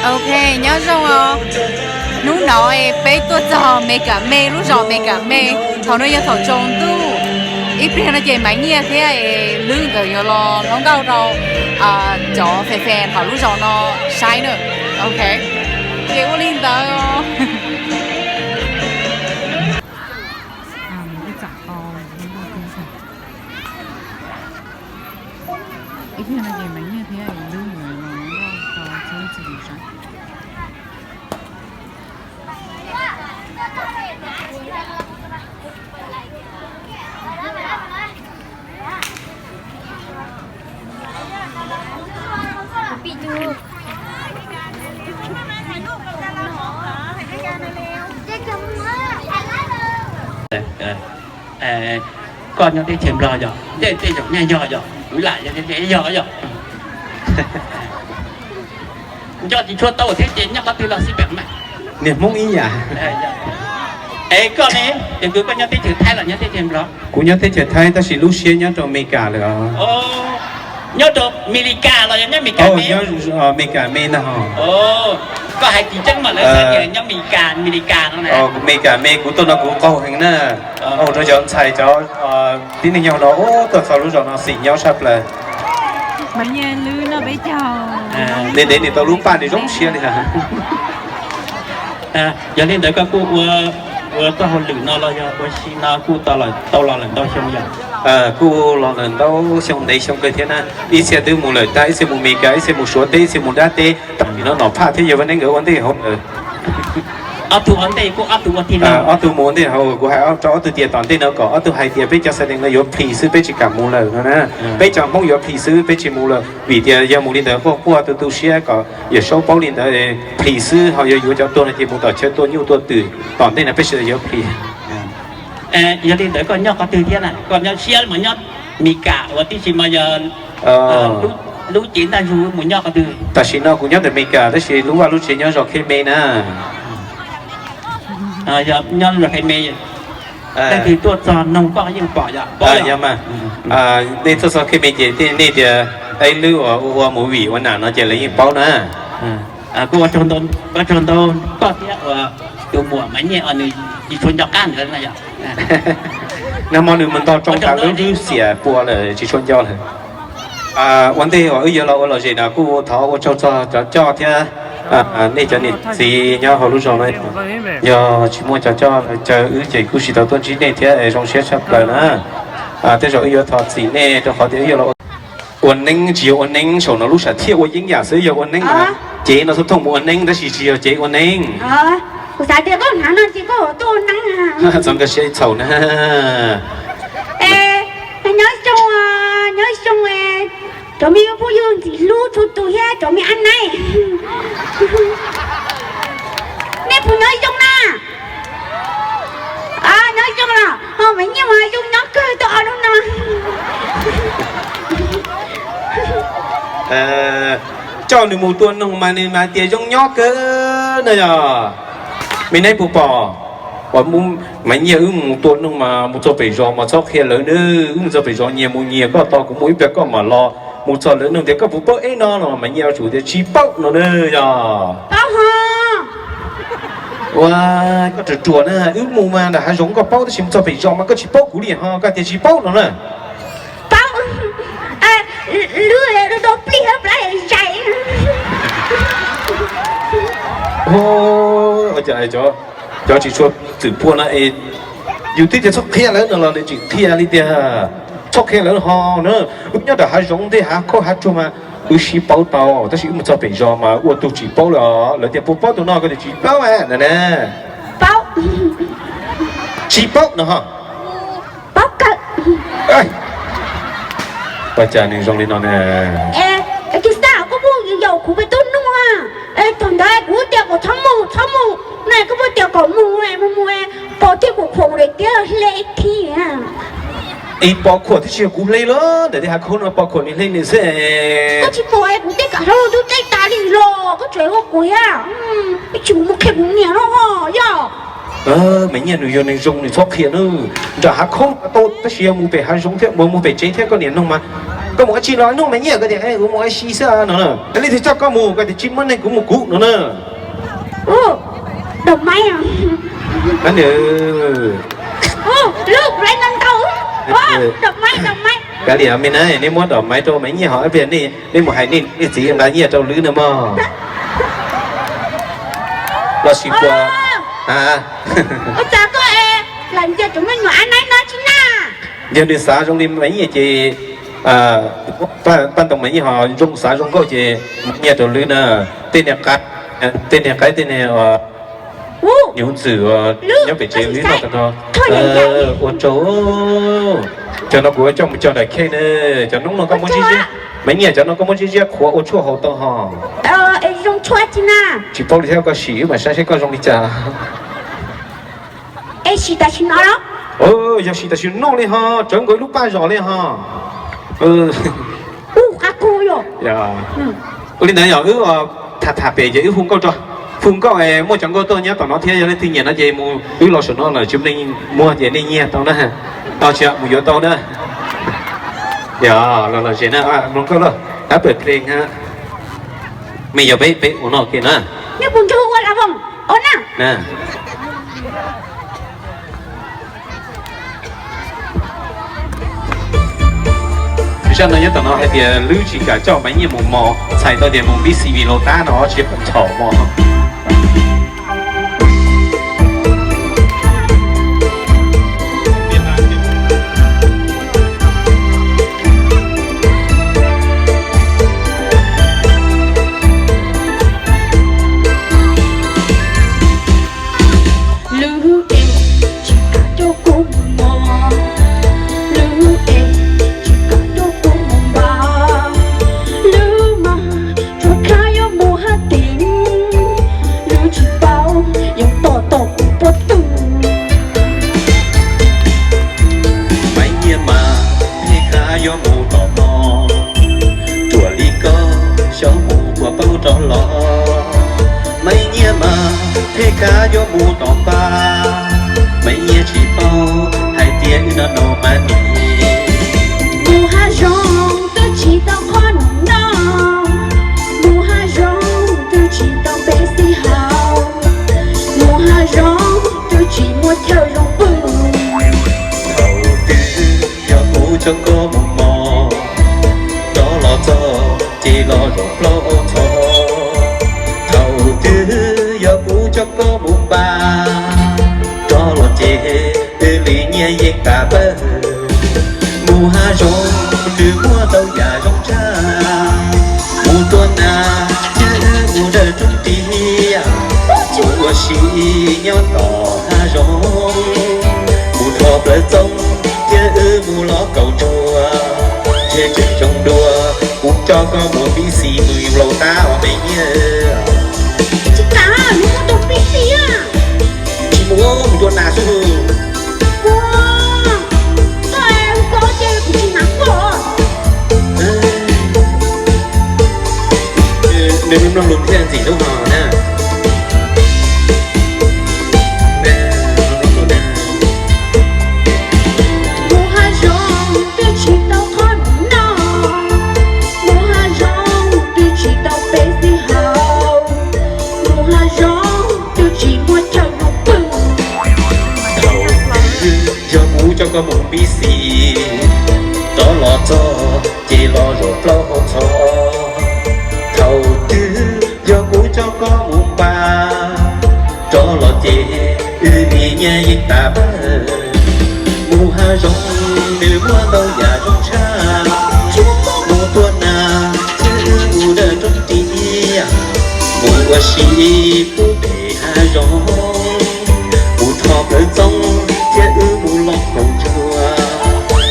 Ok, nyob zoo os. Hnub no peb tuaj txog Mes Kas Mes, lub zos Mes Kas Mes. Thaum no yog thaum tsaus ntuj. Ib pliag no ces Maiv Nyiaj thiab Lwb nkawd yuav los hluas nkauj rau cov fans fans hauv lub zos no saib na. Ok, ces ua li ntawd. Ib pliag no ces Maiv Nyiaj thiab Lwb nkawd los hluas nkauj rau txhua leej txhua tus saib. Koj nyob teb chaws Nplog yog, tej tej zaum nyaj yog yog, kuv lam yog yog yog. Nco tsis tshua tau thiab ces nyob qhov twg los xij peem mas. Niag Hmoob ib yam. Es koj ne, ces koj nyob teb chaws Thaib los nyob teb chaws Nplog? Kuv nyob teb chaws Thaib tab sis lub siab nyob rau Amelikas lawm. Nyob rau Amelikas los yog nyob Amelikas me? Nyob Amelikas me ntag ho. Koj hais tsis tseeb mas lawv xav tias nyob Amelikas, Amelikas no na. Amelikas me, kuv tuaj no kuv qaug heev na. Qaug rau cov ntxhais cov tib neeg nyob no, tuaj txog lub zos no xim nyob tshaj plaws. Ntev ntev nws tau lub paj nws zoo siab li. Yog li ntawd koj kuj ua, ua txoj hauj lwm no los yog ua si no kuj tau los lawm ntau xyoo yom? Kuj los lawm ntau xyoo, ntev xyoo kawg thiab na. Ib txhia twb mus lawm tag, ib txhia mus Amelikas, ib txhia mus Suav teb, ib txhia mus dab teb, tam sim no Nom Phaj thiab Yawg Vaj Neeb nkawd ua ntej hauv lawm. Ob tug ua ntej kuj ob tug ua tij laug. Ob tug mus ua ntej hauv, kuv hais rau ob tug tias tom ntej no kom ob tug hais tias peb cov xas dees no yuav plhis xwb, peb tsis kam mus lawm no na. Peb cov Hmoob yuav plhis xwb, peb tsis mus lawm, vim tias yog mus li ntawd quaj quaj tu tu siab kom Yawm Saub paub li ntawd, plhis xwb ho yog yuav cov tuag no ces mus tom chaw tuaj nyuj tuaj twm, tom ntej no peb sawv daws yuav plhis. Yog li ntawd koj nyob qhov twg thiab na? Koj nyob siab mas nyob Amelikas uas tib si mas yog lub cev ntaj ntsug mus nyob qhov twg? Tam sim no kuv nyob ntawm Amelikas tab sis lub vaj lub tsev nyob zos Khe Me na. Nyob zos Khe Me, leej twg tuaj txog noog koj yeej pom yom? Yog mas, nej tuaj txog Khe Me ces nej tias Aib Lwb uas ua ua movie ua nam no ces lawv yeej paub na. Kuj ua tsaug ntau koj thiab uas tus muam Maiv Nyiaj nws tsis tshua nco qab ntawd na yom. Nag hmo nws mus ntog tsoo tas lub xiam pua lawm tsis tshua nco lawm. Ua ntej uas wb yuav los ua lom zem no kuj thov ua tsaug txog cov coj thiab nej cov niam txiv nyob hauv lub zos no. Yog tsis muaj cov coj caw wb ces kuj tsis tau tuaj ntsib nej thiab, zoo siab tshaj plaws na. Tej zaum wb yuav thov txim nej rau qhov tias wb yuav los ua neeb, tsis yog ua neeb, saum no lub sam thiaj ua yeeb yam xwb, yog ua neeb mas cev no xub thooj mus ua neeb tab sis tsis yog cev ua neeb. Kuv xav tias koj hnav no ces koj tuaj ua neeb. Txhob nkag siab ib txhaum na. Nyob zoo, nyob zoo, cov me phooj ywg ntxim hlub txhua tus thiab cov me ab naib, nej puas nyob zoo na? Nyob zoo los ho Maiv Nyiaj mas zoo nyob kawg tau ob hnub no. Coj nws mus tua noog mas nws mas tias zoo nyob kawg na yog. Me neeb puas pom? Maiv Nyiaj wb mus tua noog mas mus txog pem zos mas txhob qhia lawv nawb, wb mus txog pem zos nyias mus nyias, koj tos kuv mus ib pliag koj mam los. Mus txog lawv nug tias koj puas paub eb no no, Maiv Nyiaj yuav tsum tias tsis paub no na yog. Paub ho. Ua, koj ruam ruam na, wb mus mas nram hav zoov koj paub tab sis mus txog pem zos mas koj tsis paub kuv li ho, koj tias tsis paub no na. Paub, lub do plig hab plab zais. Cov tsis tshua txwm pua no es yus twb tias txhob qhia lawv no los nws tseem qhia li tiag. Txhob qhia lawv ho na, wb nyob nram hav zoov ntej hav khaub hav tsuag mas wb sib paub tau, tab sis wb mus txog pem zos mas ua tug tsis paub lawm, lawv tias puas paub tus no, koj tias tsis paub na. Paub. Tsis paub no ho. Paub kawg. Ua cas nws zoo li no na. Tsis xav koj puas yaum kuv peb tuaj nug a? Thaum ntawd kuv tias kom txhob mus, txhob mus, na koj puas tias kom mus, mus mus, pos thiaj kuv khuam daim tiab hle thiab. Es pos khuam thiab tsis yog kuv hle los ntawm tej hav khaub no pos khuam nws hle nws xwb. Koj tsis pom kuv tej kam hlob tub tej tas li los koj tseem ua kuv thiab. Ib tsis mus qhia kuv niam no ho yog. Maiv Nyiaj nws yog neeg zoo nws txhob qhia na. Nram hav khaub tau tab sis yog mus pem hav zoov thiab mus pem tsev thiab koj niam noog mas. Koj mus ua tsi los nug Maiv Nyiaj, koj tias kuv mus ua si xwb no na. Leej twg coj koj mus, koj tias tsis muaj neeg, kuv mus kuv no na. Ub, dog maiv. Ub, lub kuv laiv ntau ntau. Dog maiv, dog maiv. Kav liam me na, nej muab dog maiv rau Maiv Nyiaj hos ib pliag nej mus hais nej txiv nqa nyiaj rau Lwb na mog. Los sis puas? Ua cas koj es lam ntiag cov me nyuam ab naib no tsis na? Yog nws xav zoo li Maiv Nyiaj ces paj ntoo Maiv Nyiaj ho zoo xav zoo nkauj ces Maiv Nyiaj rau Lwb na. Tej niag qaib, tej niag qaib tej niag nyuv ntxwm nyob pem tsev Lwb noj tag nrho. Ua rau cov no kuv coj mus cog daim khej na. Cov noob no koj muab ziab ziab, Maiv Nyiaj, cov no koj muab ziab ziab qhuav ua tshuaj haus tau hos. Tsis paub li thiab, koj sim wb mam saib seb koj zoo li cas. Es sim tam sim no los? Yog sim tam sim no noj li ho, tsawv nkaus ib lub paj zos li ho. Ua li ntawd yog wb tham tham pem ces wb hu nkauj tso. Hu nkauj es muaj cov nkauj tuaj nyob tom no thiab, yog leej twg nyiam no ces mus wb los saum no lawm tsis muaj neeg muag ces nej nyiag tau na. Tsis mus yuav tau na. Yog los los zes na, mloog nkauj lauj, ab pawg pleng ha. Me yog peb peb ua no kiag na. Neb puas nrog ua la voos ua na? Zaj no nyob tom no hais tias Lwb tsis kam coj Maiv Nyiaj mus mos, txhais tau tias mus npib xis vim laus tab no tsis txhaum mos. Lwb es tsis kam coj kuv mus mos, Lwb es tsis kam coj kuv mus npam, Lwb mas tsuas khav yuav mus haj tim, Lwb tsis paub yuav tom tom kuv puab tug. Maiv Nyiaj mas pheej khav yuav mus tom no, ruam li koj xyov mus puas paub rov los. Maiv Nyiaj mas pheej khav yuav mus tom npab, Maiv Nyiaj tsis paub hais tias wb no no mas nim. Mus hav zoov twb tsis tau qhov noj, mus hav zoov twb tsis tau peb xib haus, mus hav zoov twb tsis muaj chaw zoo pw. Thaum twg yog kuv coj koj mus mos, rov los txog ces los zaum plaub hau txhos. Thaum twg yog kuv coj koj mus npab, rov los ces twb li nyiaj yeej tas pawg. Mus hav zoov twb muaj ntau yam zoo tshaj, mus tua nas thiab wb mus dawm roob ris, mus ua si nyob tom hav zoov, mus rho plawv txoob thiab wb mus los kaus ntsuag. Ntshe tseem zoo dua kuv coj koj mus npib xis mus laus tab os me Nyiaj. Tsis kam, nws muaj tus npib xis. Tsis mus, mus tua nas xwb. Koj hu koj ces kuv tsis hnav koj. Nws mloog lus thiaj ntxim hlub no na. Mus hav zoov twb tsis tau qhov noj, mus hav zoov twb tsis tau peb xib haus, mus hav zoov twb tsis muaj chaw zoo pw. Thaum twg yog kuv coj koj mus npib xis, rov los txog ces los zaum plaub hau txhos. Thaum twg yog kuv coj koj mus npab, rov los ces wb li nyiaj yeej tas pawg. Mus hav zoov nws muaj ntau yam zoo tshaj, mus tua nas thiab wb mus dawm roob ris, mus ua si pub pem hav zoov, mus rho plawv txoob thiab wb mus los kaus ntsuag.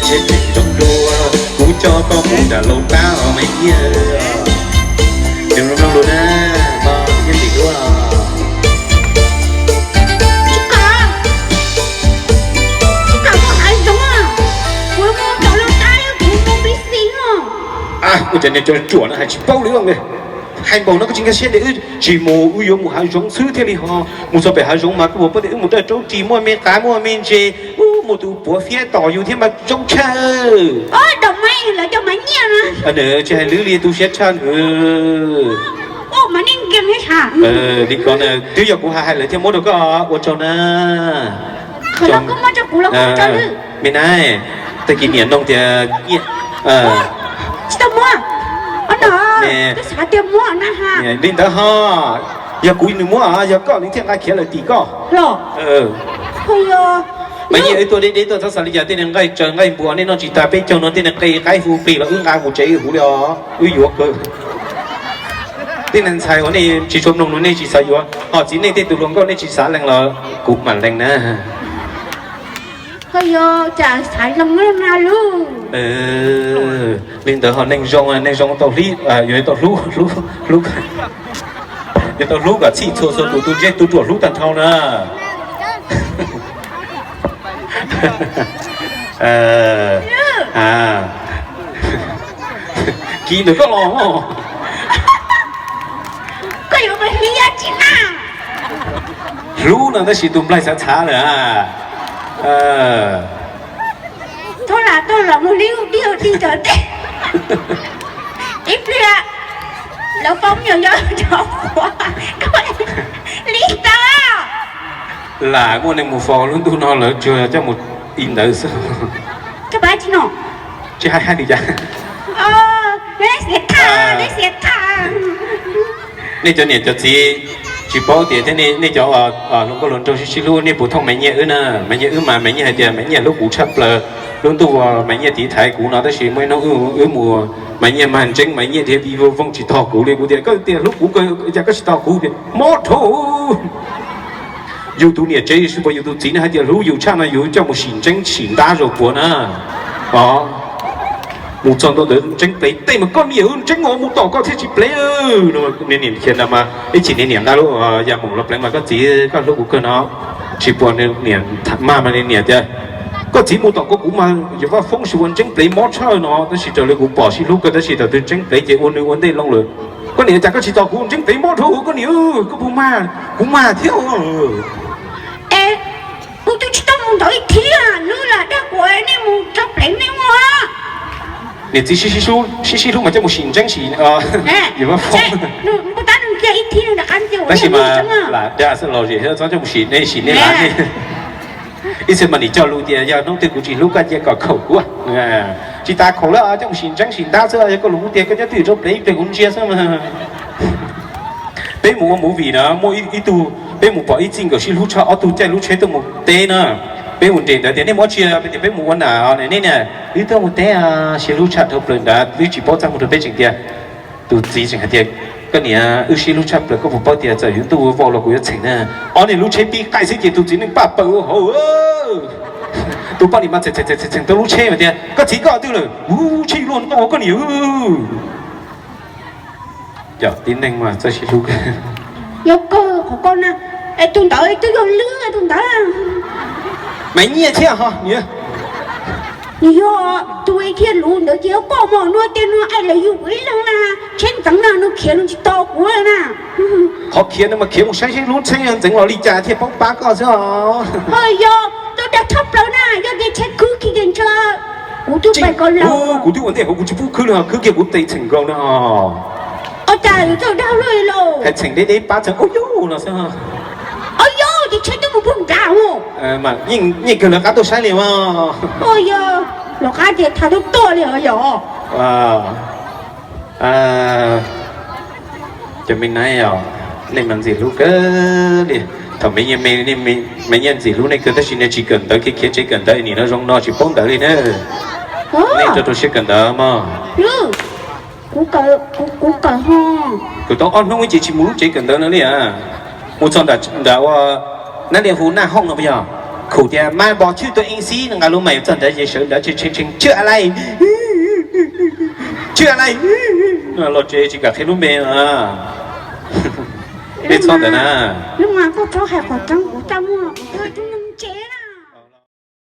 Ntshe tseem zoo dua kuv coj koj mus nram laus tab os me Nyiaj. Nws mloog lus na, koj yeej ntxim hlub. Ua cas niag cov ruam no hais tsis paub li os. Hais npaum no koj tsis nkag siab tias wb tsis mus, wb yuav mus hav zoov xwb thiaj li ho mus txog pem hav zoov mas koj puas paub tias wb mus dawm roob ris muaj me qav muaj me ntses, wb Tus puav fiab tos yus thiab mas zoo tshaj. Tsis hais lwb li tu siab tshaj nws. Li ko na, twb yog kuv hais hais lawv thiaj muab rau koj, ua tsaug na. Me na, tag kis niam nug tias, li ntawd ho, yog kuv nws muab, yog koj nws thiaj nqa khiav lawm tim koj. Mas yeej wb tuaj deb deb tuaj txhob xav li cas, tej niag nqaij tsaws nqaij npuas nej noj tsis tag, peb caug no tej niag qe qaib hu plig los wb nqa mus tsev wb huv li os, wb yuav kawg. Tej niag ntxhais uas nej tsis tshua mloog lus nej tsis xav yuav, ho txiv neej tej tus hluas nkauj nej tsis xav lees los kuv mam lees na. Li ntawd ho neeg zoo, neeg zoo tau hlub, yuav tau hlub, hlub, hlub, yuav tau hlub kom txhij txhua txhua tus, tus ntse tus ruam hlub tag nrho na. Kis ntawm koj los. Hlub no tab sis tus nplaig xav txhav lawm. Ib pliag lawv faus me nyuam yaus rau qhuav li ntawd. Lam muaj neeg mus faus lub ntuj no lawv tsuas coj mus li ntawd xwb. Tsis hais hais li cas. Nej cov niam cov txiv tsis paub tias thiab nej cov hluas nkauj hluas nraug sib sib hlub nej puas thooj Maiv Nyiaj wb na. Maiv Nyiaj wb mas Maiv Nyiaj hais tias Maiv Nyiaj hlub kuv tshaj plaws. Lub ntuj uas Maiv Nyiaj tiv thaiv kuv no tab sis muaj ib hnub wb mus, Maiv Nyiaj mas ntseeb, Maiv Nyiaj dhia vij vooj tsis tog kuv li. Kuv tias koj tias hlub kuv kawg cas koj tsis tog kuv tias mob dhau. Yus tus niam tsev yus puas yus tus txiv no hais tias hlub yus tshaj no yus coj mus sim ntseeb sim ntab zaug puas na. Mus txog ntua ntawd ntseeb plev tej mas koj niam ntseeb os, mus tom koj thiaj tsis plev. Niam khiav ntawd mas ib chim niam nqa lub ya moom los pleev mas koj txiv koj hlub kuv kawg no. Tsis puas niam tham mag mas niam tias koj txiv mus tom koj kuv mas yog vaj foob sib ua ntseeb plev mob tshaj no tab sis raws li kuv pom sib hlub kawg tab sis thaum twg ntseeb plev ces ua nws ua ntej loo lawm. Koj niam cas koj tsis tos kuv, ntseeb plev mob dhau koj niam, koj puas mag? Kuv mag thiab. Es kuv twb tsis tau mus ntawd ib thib, nws lam dag kuv nej mus tso pleev nej ua. Niam txiv sib sib hlub mas coj mus sim ntseeb sim, tab sis mas lam dag xwb los zem thiab txhob coj mus sim nej sim nej lav nej. Ib txhia mas nim cog lus tias yog hnub twg kuv tsis hlub koj cia kom khaum kuv. Tsis tas khaum lawm coj mus sim ntseeb sim ntab xwb, yog koj lus muab tias koj nyob twj ywm rau pleev ib pliag kuv ntsia xwb. Peb mus ua movie na muaj ib tug, peb mus pom ib txij nkawm sib hlub tshaj, ob tug caij lub tsheb tuaj mus teb na. Peb mus nres ntawd tias nej mus ua tsi, peb tias peb mus ua nam ne, nej niam wb tuaj mus teb, sib hlub tshaj dhau plaws nrad, wb tsis paub txaj muag rau peb tseem tias. Tus txiv tseem hais tias koj niam, wb sib hlub tshaj plaws koj puas paub tias txawm yuav ntuj vau los kuv yuav txheem na. Ob niag lub tsheb pib qaij xwb ces tus txiv neej paj paws ua hauv. Tus poj niam mas txheem txheem txheem tau lub tsheb mas tias koj txiv koj twg lawm, u, tsheb luaj ntau koj niam. Cov tib neeg mas txawj sib hlub. Yog kawg qhov koj na, es tus ntawd twb yog lwb tus ntawd. Maiv Nyiaj thiab ho niam. Nws yog tus thiaj luv ntawd ces yog koj mos nua tej no aim lawv yug kuv ib leeg na, tsheb ntxeev na nws khiav nws tsis tos kuv na. Qhov khiav no mas khiav mus saib seb lub tsheb ntxeev los li cas thiaj paub pab koj xwb os. Yog, tau dag tshaj plaws na, yog tias tsheb khwb kiag ces ntshe kuv twb pais ko laus. Kuv twb ua ntej hauv kuv tsis pub khwb li, khwb kiag kuv tes txheem nkaus na. Ua cas yuav txawj dag luaj li lauj? Hais txheem deb deb pab txheem ua yus no xwb. Ua yus ces tsheb twb mus pug nrad. Yeej kawg lawv qab tuaj saib li mas. Ua yog lawv qab ces thav tuaj tuaj li os yog. Cov me nab os, nej mas ntxim hlub kawg li. Thaum me, me nyuam ntxim hlub nej kawg tab sis nej tsis kawm ntawv, khiav khiav tsev kawm ntawv nim no zoo no tsis paub ntawv li na. Nej rau rau siab kawm ntawv mog. Kuv kawm, kuv kawm ho. Kawm tau ob hnub ces tsis mus lub tsev kawm ntawv no li. Mus txog nram ua nab li hu naj hooj no puas yog, khum tias mas npog tshwj tua ej xib no nqa lub mais txog ntawd ces sawv ntawd tshee tshee tshwj a lai, tshwj a lai, los tsev tsis kam qhia lub npe. Peb txhob ntawd na. Lub mas koj txhob hais qhov tseeb, kuv txaj muag kuv tsev na.